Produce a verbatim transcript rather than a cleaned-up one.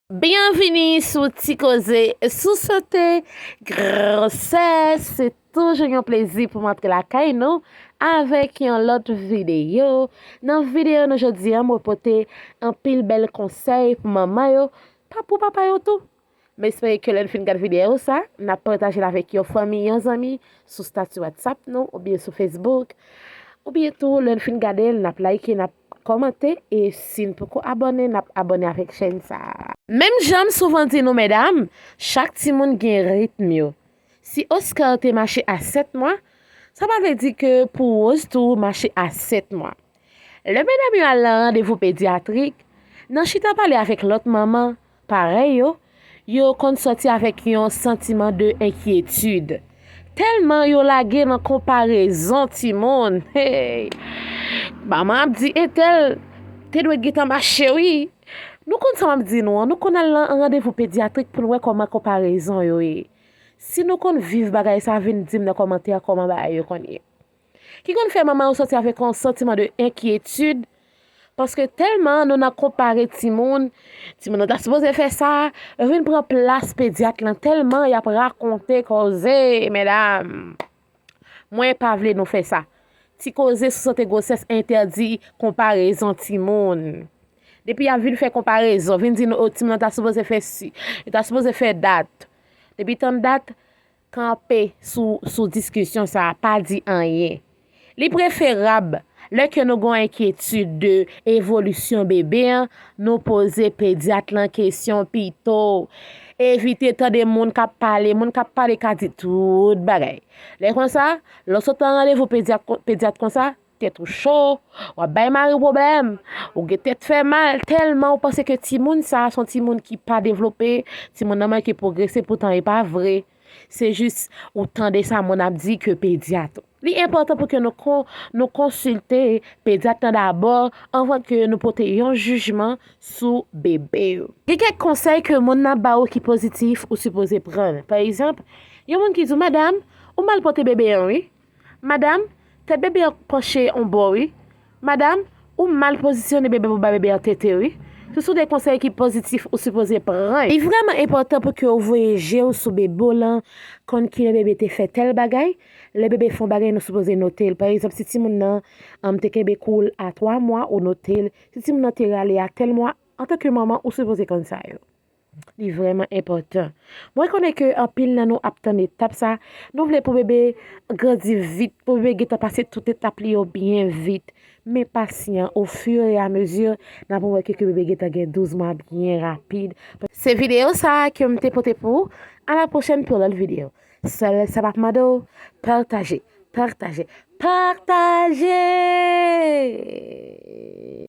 Byenvini sou Ti Koze sou Sante Gwosès. Se toujou yon plezi pou m antre lakay nou avèk yon lòt videyo. Nan videyo nou jodi a, mwen pote anpil bèl konsèy pou manman yo, pa pou papa yo tou. M espere ke lè n fin gade videyo sa, n ap pataje l avèk yon fanmi, yon zanmi, sou stati WhatsApp nou, oubyen sou Facebook. Oubyen tou, lè n fin gade l, n ap like, n ap kòmante, e si n poko abòne, n ap abòne avèk chèn sa a. Menm jan m souvan di nou, medam, chak timoun gen ritm yo. Si Oscar te mache a sèt mwa, sa pa vle di ke pou Rose tou mache a sèt mwa. Lè medam yo al nan randevou pedyatrik, nan chita pale avèk lòt manman parèy yo, yo konn sòti avèk yon santiman de enkyetid. Tèlman yo lage nan konparezon timoun. Hey! Manman ap di entèl te dwe gentan mache wi. Nou konn sa m ap di nou an, nou konn al nan randevou pedyatrik pou n wè kòman konparezon yo ye. Si nou konn viv bagay sa, vin di m nan kòmantè kòman bagay yo konn ye. Ki konn fè manman yo sòti avèk yon santiman de enkyetid, paske tèlman nou nan konpare timoun, timoun nan ta sipoze fè sa, yo vin pran plas pedyat lan tèlman y ap rakonte koze, medam. Mwen pa vle nou fè sa. Ti Koze sou Sante Gwosès entèdi konparezon timoun. Depi y ap vin fè konparezon, vin di nou, o, timoun nan ta sipoze fè si, yo ta sipoze fè dat. Depi tann dat, kanpe sou, sou diskisyon sa a, pa di anyen. Li preferab, lè ke nou gen yon enkyetid de evolisyon bebe an, nou poze pedyat lan kesyon pito. Evite tande moun k ap pale. Moun k ap pale ka di tout bagay. Lè konsa, lè w sot nan randevou pedyat, pedyat konsa, tèt ou cho, w ap bay mari w pwoblèm, ou gen tèt fè mal, tèlman ou panse ke timoun sa a se yon timoun ki pa devlope, timoun nan manke pwogrese, poutan e pa vre. Se jis ou tande sa moun ap di ke pedyat. Li enpòtan pou ke nou kon-, nou konsilte pedyat lan dabò anvan ke nou pote yon jijman sou bebe yo. Gen kèk konsèy ke moun nan ba ou ki pozitif ou sipoze pran. Pa egzanp, yon moun ki di w, "Madam, ou mal pote bebe an wi. Madam, tèt bebe an panche yon bò wi. Madam, ou mal pozisyone bebe pou ba bebe an tete wi." Se sou de konsèy ki pozitif ou sipoze pran. Li vrèman enpòtan pou ke w voye je w sou bebe w lan, konn kilè bebe te fè tèl bagay. Lè bebe fè yon bagay, nou sipoze note l. Pa egzanp, si timoun nan, um, te kenbe kou l a twa mwa, ou note l. Si timoun nan te rale a tèl mwa, antanke manman, ou sipoze konn sa yo. Li vrèman enpòtan. Mwen konnen ke anpil nan nou ap tann etap sa. Nou vle pou bebe grandi vit, pou bebe gentan pase tout etap li yo byen vit. Men pasyan, au fur et à mesure, n ap wè ke, ke bebe gentan gen douz mwa byen rapid. Se videyo sa a ke m te pote pou ou. A la pwochèn pou lòt videyo. Sèl sa m ap mande w, pataje, pataje, pataje.